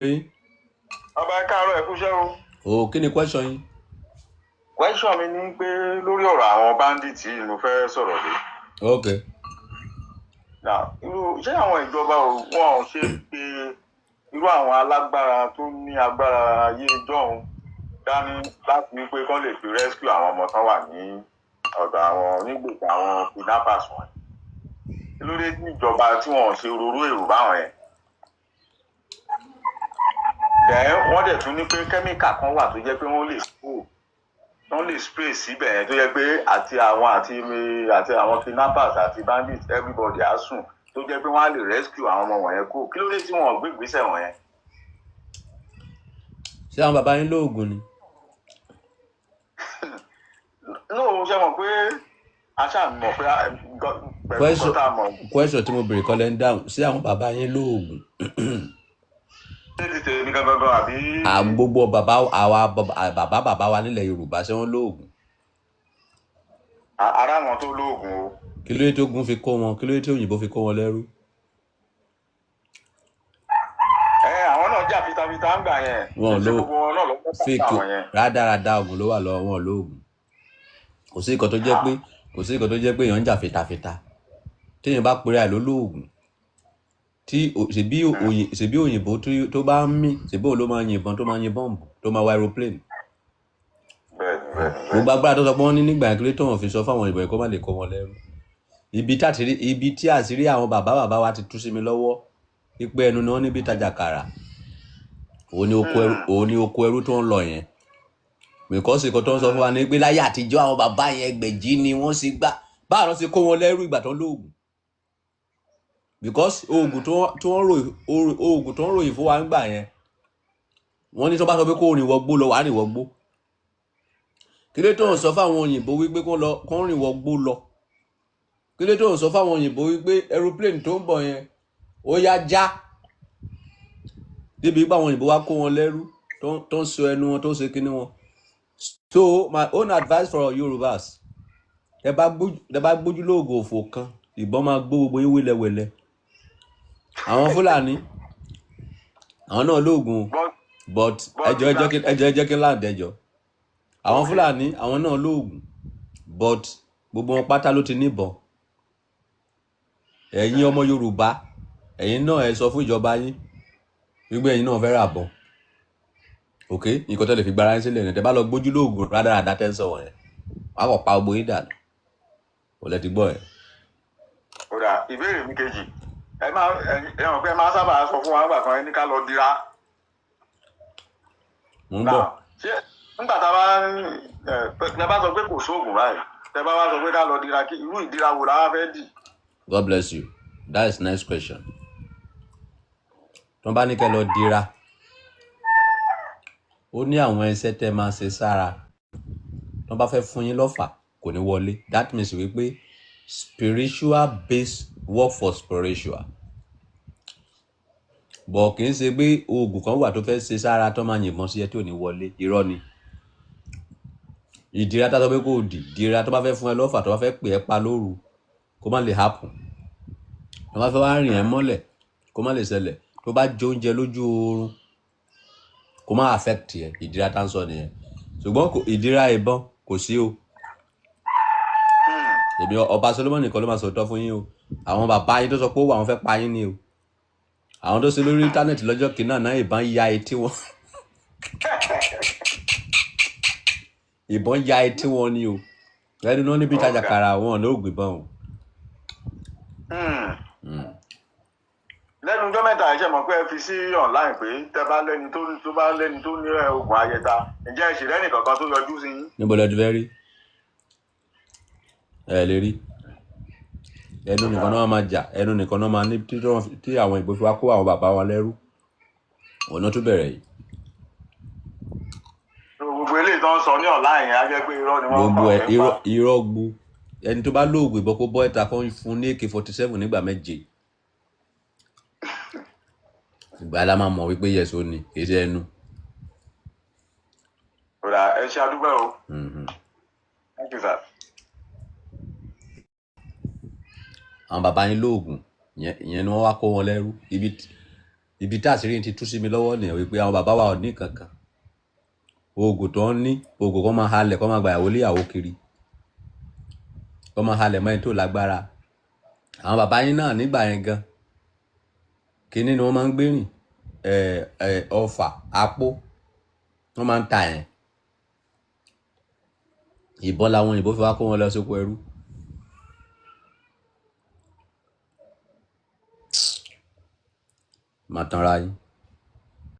Yín. Bàbá, ẹ káàárọ̀, ẹ kúṣẹ́ o. O, kí ni question yín? Question mi ni pé lórí ọ̀rọ̀ àwọn bandits yìí mo fẹ́ sọ̀rọ̀ lé. Ok. Now, irú ṣé àwọn ìjọba ò wọ́n ò ṣe pé irú àwọn alágbára tó ní agbára ayé jọ̀hún dání láti wípé kán lè fi rescue àwọn ọmọ tán wà ní ọ̀dọ̀ àwọn onígbèsè àwọn kidnappers wọn? Kí ló dé tí ìjọba tí wọn ò ṣe rorú èrò báwọn yẹn? Then wọ́n dẹ̀ tún ní pé kẹ́míkà kan wà tó jẹ́ pé wọ́n lè spray síbẹ̀ yẹn, tó jẹ́ pé àti àwọn àti àwọn kidnappers àti bandits, everybody á sùn, tó jẹ́ pé wọ́n á lè rescue àwọn ọmọ wọ̀nyẹn kú. Kí ló dé tí wọ́n ò gbé ìgbésẹ̀ wọ̀nyẹn? Ṣé àwọn bàbá yín lóògùn ni? No, ṣe mọ̀ pé a ṣáà mọ̀ pé pẹ̀lú Question nǹkan tá a mọ̀. Question tí mo béèrè kọ́ lẹ́ ń dáhùn. Ṣé àwọn bàbá yín lóògùn? Ṣé ti tèmi gangan gan àbí? À ń gbogbo bàbá àwa, bàbá bàbá wa nílẹ̀ Yorùbá, ṣé wọ́n lóògùn? Ara àwọn tó lóògùn o. Kí ló dé tó ogun fi kó wọn? Kí ló dé tí òyìnbó fi kó wọn lẹ́rú? Ẹ àwọn náà jà fitafita ń gbà yẹn. Wọn ò Ṣé ló gbogbo wọn náà lọ́wọ́ fake àwọn yẹn? Rádaràda oògùn ló wà lọ́wọ́ wọn, lóògùn. Kò sí nǹkan tó jẹ́ pé èèyàn ń jà fitafita. Téèyàn bá pera ẹ̀ lólóògùn tí ṣèbí òyìnbó tó bá ń mí, ṣèbí òun ló máa yìnbọn, tó máa yin bọ́ǹbù, tó máa wá aeroplane? bẹ́ẹ̀ni bẹ́ẹ̀ni bẹ́ẹ̀ni. Gbogbo agbára tó sọ pé wọ́n ní nígbà yẹn, kí ló tó wọn fi sọ fáwọn òyìnbó yẹn kó má lè kó wọn lẹ́rú? Ibi tí àṣírí àwọn bàbá bàbá wa ti tú sí mi lọ́wọ́ wípé ẹnu ni wọ́n níbi tajà kàrà, òun ni oko ẹrú tó ń lọ yẹn, because nǹkan tó ń sọ fún wa ní pé láyé àtijọ́, àwọn bàbá yẹn gbẹ̀jì ni wọ́n ṣe gbà báwo ló ṣe kó wọn lẹ́rú ìgbà tó ń lóògùn, because oògùn tó ń ròyìn fún wa ń gbà yẹn, wọ́n ní tó bá sọ pé kó rìn wọgbó lọ, wàá rìn wọgbó. Kí ló tó ń sọ fáwọn òyìnbó wípé kó lọ kó rìn wọgbó lọ? Kí ló tó ń sọ fáwọn òyìnbó wípé aeroplane tó ń bọ̀ yẹn, ó yá já débi pé àwọn òyìnbó wá kó wọn lẹ́rú, tó ń sọ ẹnu wọn, tó ń ṣe kíní wọn? So my own advice for Yorubas, ẹ bá gbójú lóògùn òfò kan, ìbọn máa gbó gbogbo yín wẹ́lẹ́wẹ́lẹ́. Àwọn Fúlàní, àwọn náà lóògùn o, but but but ẹjọ ẹ jẹ́ kí n land. Ẹjọ, àwọn Fúlàní, àwọn náà lóògùn, but gbogbo wọn pátá ló ti níbọn. Ẹ̀yin ọmọ Yorùbá, ẹ̀yin náà ẹ sọ fún ìjọba yín wípé ẹ̀yin náà fẹ́ rà bọ̀. Ok, nǹkan tó lè fi gbára yín sílẹ̀ ní tẹ́ bá lọ gbójú lóògùn rádaràda tẹ́ ń sọ wọ̀nyẹn, wàá kọ̀ pa gbogbo yín dànù. Kò lẹ ti gbọ́ ẹ̀. Ó dà, ìbéèrè mi kejì, ẹ máa ẹ mọ̀ pé ẹ máa sábà sọ fún wa nígbà kan, ẹ ní ká lọ dira. Mò ń bọ̀. Now, ṣé nígbà tá a bá ń ẹ tẹ bá sọ pé kò sóògùn báyìí, tẹ bá wá sọ pé ká lọ dira, kí irú ìdíra wo la wá fẹ́ dì? God bless you, that is nice question. Tí wọ́n bá ní kẹ́ lọ dira, ó ní àwọn ẹsẹ̀ tẹ́ máa ṣe sára, tí wọ́n bá fẹ́ fún yín lọ́fà, kò ní wọlé. That means wípé spiritual base work for spiritual, but kì í ṣe pé oògùn kan wà tó fẹ́ ṣe sára tó máa yìnbọn sí ẹ tí ò ní wọlé. Irọ́ ni. Ìdíra tá a sọ pé kò dì dìra, tó bá fẹ́ fún ẹ lọ́fà, tó bá fẹ́ pè ẹ́ pa lóru, kó má lè happen. Tó bá fẹ́ wá rìn ẹ́ mọ́lẹ̀, kó má lè ṣẹlẹ̀. Tó bá jẹ oúnjẹ lójú oorun, kó má affect ẹ. Ìdíra tá ń sọ nìyẹn, ṣùgbọ́n ìdíra ìbọn kò sí o. Èmi ọba Solomoni nìkan ló máa sòótọ́ fún yín o. Àwọn bàbá yín tó sọ pé ó wà, wọn fẹ́ pa yín ni o. Àwọn tó ṣe lórí íńtánẹ́ẹ̀tì lọ́jọ́ kìíní àná, ìbọn ya etí wọn, ìbọn ya etí wọn ni o. Ẹni náà níbi ìtajà kàrà wọn ní ògùn ìbọn o. Lẹ́nu ọjọ́ mẹ́ta, ẹ ṣe mọ̀ pé ẹ fi sí online pé tẹ bá lẹ́ni tó bá lẹ́ni tó ní oògùn ayẹta, ǹjẹ́ ẹ sì rẹ́nì kankan tó yọjú sí yín? Níbo lẹ ti fẹ́ rí? Ẹ lè rí. Ẹnu nìkan náà máa jà, ẹnu nìkan náà máa ní tí àwọn ìbò fi wá kó àwọn bàbá wọn lẹ́rú, òun náà tún bẹ̀rẹ̀ yìí. Gbogbo eléyìí tó ń sọ ní online yẹn á jẹ́ pé irọ́ ni wọ́n Gbogbo pa ẹ òfin pa. Irọ́ gbu. Ẹni tó bá lóògùn ìbọn, kó bọ́ ẹ̀ta, kan fún ní AK-47 nígbà 7. Ìgbà la máa mọ̀ wípé yes, ó ní, kì í ṣe ẹnu. Ó dà, ẹ ṣe àdúgbò o. Thank you, sir. Àwọn bàbá yín lóògùn, ìyẹn ni wọ́n wá kó wọn lẹ́rú ibi. Ibi tá àṣírí ti tú sí mi lọ́wọ́ nìyẹn wípé àwọn bàbá wa ò ní kankan. Oògùn tó ń ní, oògùn kan máa halẹ̀, kó máa gbàyàwó léyàwó kiri, kó máa halẹ̀ mọ́ ẹni tó lágbára. Àwọn bàbá yín náà nígbà yẹn gan, kínní ni wọ́n máa ń gbé rìn, ọfà apó wọ́n máa ń ta yẹn. Ìbọn làwọn òyìnbó fi wá kó wọn lọ sóko ẹrú. Màá tanra yín.